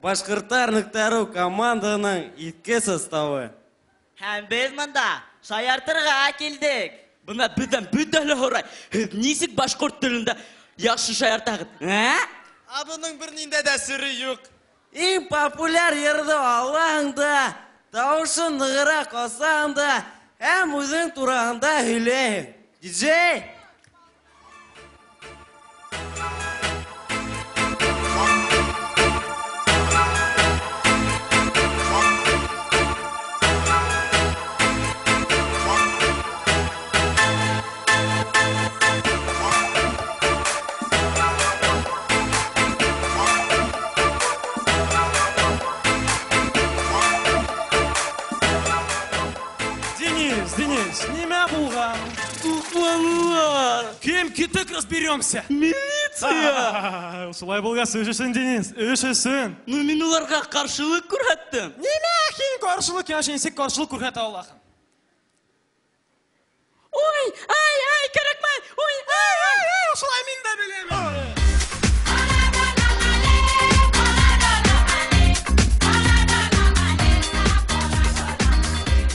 Башҡорттар.ру команданың иҫке составы. Һәм беҙ бында шаяртырға килдек. Бына беҙҙән бөтәһе лә һорай. Һеҙ нисек башҡорт телендә яҡшы шаяртаһығыҙ? Ә? Ә бының бер ниндәй ҙә сере юҡ. Иң популяр йырҙы алаһың да, тауышын нығыраҡ асаһың да, һәм үҙең тураһында һөйләйһең. Диджей! Денис, нимә булған? Туҡманылар. Кем китек разберемся? Милиция! Шулай булғас, өшөсөн, Денис, өшөсөн. Ну, мин уларға ҡаршылыҡ күрһәттем. Нимә һин ҡаршылыҡ, я нисек ҡаршылыҡ күрһәтә алаһың? Ой, ай, ай, кәрәкмәй. Ой, ай, ай, ай, шулай мин дә беләм.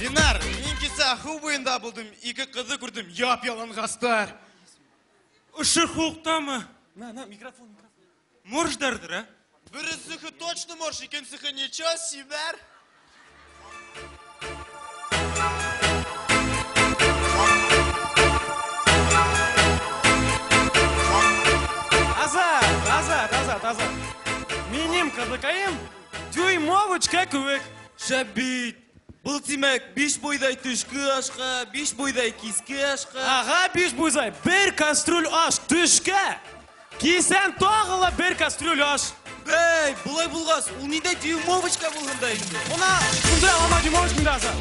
Динар, мин кисә һыу буйында булдым, ике ҡыҙҙы күрҙем, яп-яланғастар. Ошо һыуыҡтамы? На, на, микрофон, микрофон. Морждарҙыр, а? Береһе точно морж, икенсеһе ничего сибәр. Азат, Азат, Азат, Азат. Минең ҡыҙыҡайым дюймовочка кеүек. Шәп бит. Был тимәк, 5 бойҙай төшкө ашҡа, 5 бойҙай киске ашҡа. Ага, 5 бойҙай, бер кастрюль аш төшкә. Кисән тағы ла бер кастрюль аш. Бей, былай булғас, ул ниндәй дюймовочка булһын да инде? Бына, шундай алама дюймовочка инде, Азат.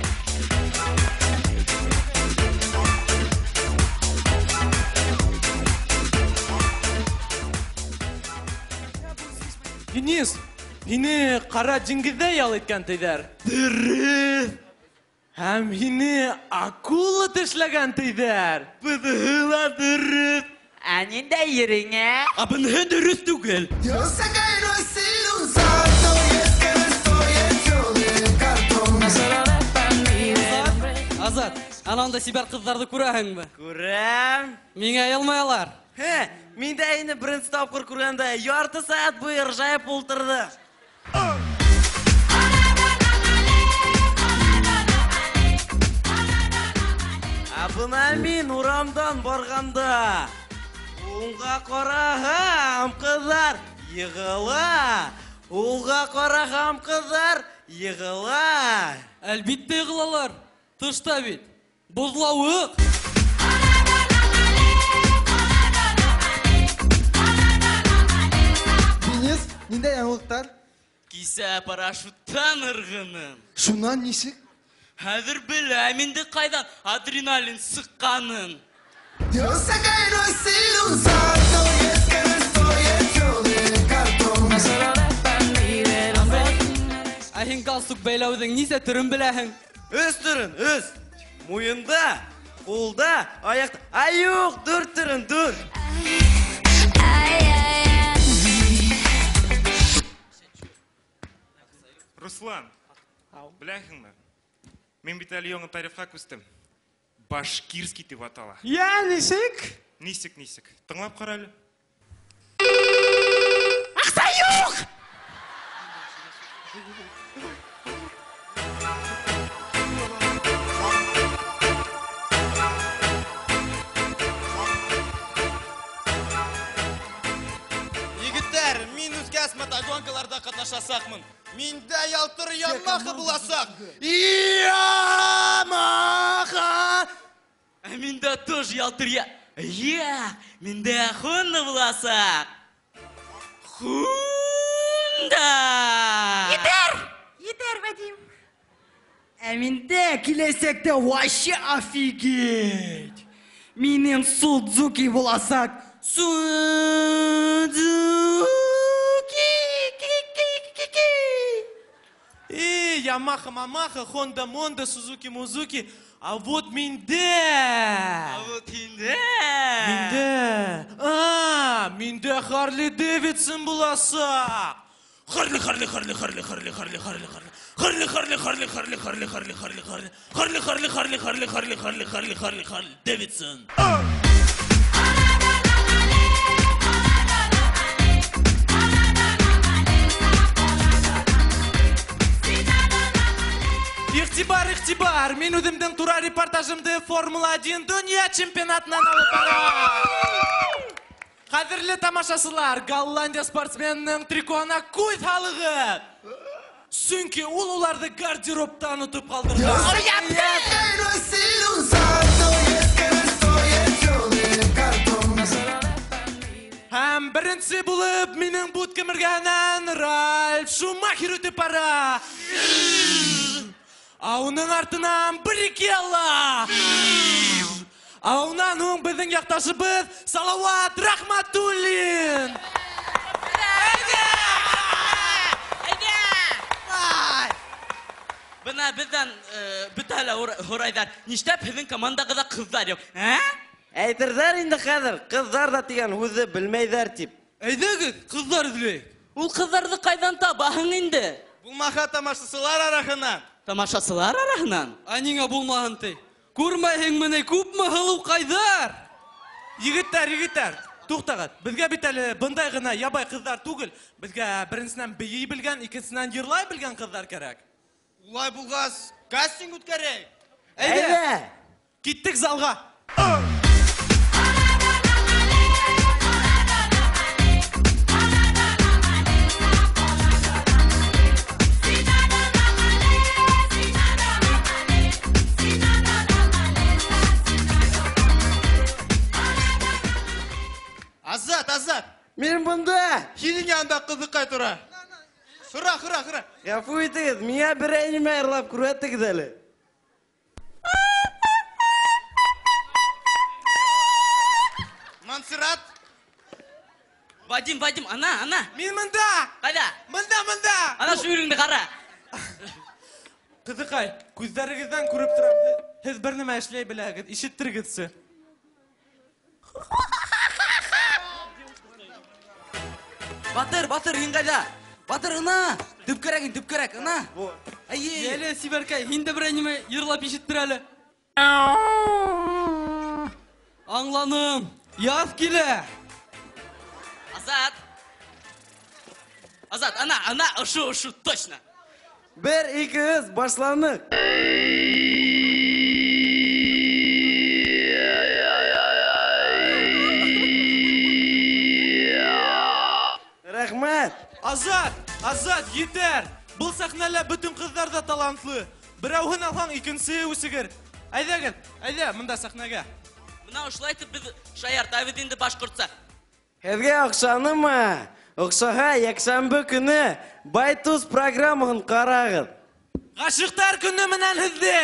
Денис, һине Ҡара диңгеҙҙә ял иткән тиҙәр. Дөрөҫ. Һәм һине акула тешләгән тиҙәр. Быныһы ла дөрөҫ. Ә ниндәй ереңә? Ә быныһы дөрөҫ түгел. Yo sé que no he sido un santo y es que no estoy hecho de cartón. Азат, ананда сибәр ҡыҙҙарҙы күрәһеңме? Күрәм. Миңә йылмаялар. Хе, мин дә инде беренсе тапҡыр күргәндә ярты сәғәт буйы ыржайып ултырҙы. Ә бына мин урамдан барғанда уңға ҡараһам, ҡыҙҙар йығыла. Уңға ҡараһам, ҡыҙҙар йығыла. Әлбиттә йығылалар. Тышта бит боҙлауыҡ. Денис, ниндәй яңылыҡтар? Кисә парашюттан ырғыным. Шунан нисек? Хәҙер беләм инде ҡайҙан адреналин сыҡҡанын. Yo sé que no he sido un santo y es que no estoy hecho de cartón. Ә һин галстук бәйләүҙең нисә төрөн беләһең? Өс төрөн, өс. Муйында, ҡулда, аяҡта. Ай, юҡ, дүрт төрөн, дүрт. Руслан, беләһеңме? Мин бит әле яңы тарифҡа күстем. Башкирский тип атала. Я нисек? Нисек, нисек? Тыңлап ҡара әле. Аҡса юҡ! Егеттәр, мин үҫкәс мотогонкаларҙа ҡатнашасаҡмын. Миндә ялтыр Ямаха буласаҡ. Ямаха! Ә миндә тоже ялтыр я... Я, миндә Хонда буласаҡ. Хонда! Етәр! Етәр, Вадим. Ә миндә киләсәктә вообще офигеть. Минең Судзуки буласаҡ. Судзуки! И Ямаха, Мамаха, Хонда, Монда, Сузуки, Музуки. А вот миндә! А вот миндә! Миндә! А, миндә Харли Дэвидсон буласаҡ. Харли, Харли, Харли, Харли, Харли, Харли, Харли, Харли. Харли, Харли, Харли, Харли, Харли, Харли, Харли, Харли. Харли, Харли, Харли, Харли, Харли, Харли, Харли, Харли, Харли, Дэвидсон. Игътибар, игътибар! Мин үҙемдең тура репортажымды Формула-1 донъя чемпионатынан алып барам. Ҡәҙерле тамашасылар, Голландия спортсменының трикоына күҙ һалығыҙ. Сөнки ул уларҙы гардеробтан отоп ҡалдырған. Һәм беренсе булып минең будкам эргәһенән Ральф Шумахер үтеп бара. Ә уның артынан Баррикелло. Ә унан һуң беҙҙең яҡташыбыҙ Салауат Рахматуллин. Бына беҙҙән бөтәһе лә һорайҙар. Нишләп һеҙҙең командағыҙҙа ҡыҙҙар юҡ? Ә? Әйтерҙәр инде хәҙер, ҡыҙҙар ҙа тигән һүҙҙе белмәйҙәр тип. Әйҙәгеҙ, ҡыҙҙар эҙләйек. Ул ҡыҙҙарҙы ҡайҙан табаһың инде? Булмаһа тамашасылар араһынан. Тамашасылар араһынан? Ә ниңә булмаһын ти? Күрмәйһеңме ни, күпме һылыуҡайҙар? Егеттәр, егеттәр, туҡтағыҙ. Беҙгә бит әле бындай ғына ябай ҡыҙҙар түгел. Беҙгә беренсенән бейей белгән, икенсенән йырлай белгән ҡыҙҙар кәрәк. Улай булғас, кастинг үткәрәйек. Әйҙә! Киттек залға. Азат, Азат! Мин бында! Һинең янында ҡыҙыҡай тора. Һора, һора, һора. Ғәфү итегеҙ, миңә берәй нимә йырлап күрһәтегеҙ әле. Монсеррат. Вадим, Вадим, ана, ана. Мин бында! Ҡайҙа? Бында, бында! Ана шул иреңде ҡара. Ҡыҙыҡай, күҙҙәрегеҙҙән күреп торам. Һеҙ бер нәмә эшләй беләһегеҙ, ишеттерегеҙсе. Батыр, Батыр, һин ҡайҙа? Батыр, ына! Төпкәрәк ин, төпкәрәк, ына! Әйе! Әле, Сибәркәй, һин дә берәй нимә йырлап ишеттер әле. Аңланым, яҙ килә! Азат! Азат, ана, ана, ошо, ошо, точно! 1, 2, 3, башланыҡ! Рәхмәт! Азат! Азат, етәр! Был сәхнәлә бөтөн ҡыҙҙар ҙа талантлы. Берәүһен алһаң, икенсеһе үсегер. Әйҙәгеҙ, әйҙә, мында сәхнәгә. Бына ошолай итеп беҙ шаяртабыҙ инде башҡортса. Һеҙгә оҡшанымы? Оҡшаһа, йәкшәмбе көнө Байтуз программаһын ҡарағыҙ. Ғашиҡтар көнө менән һеҙҙе!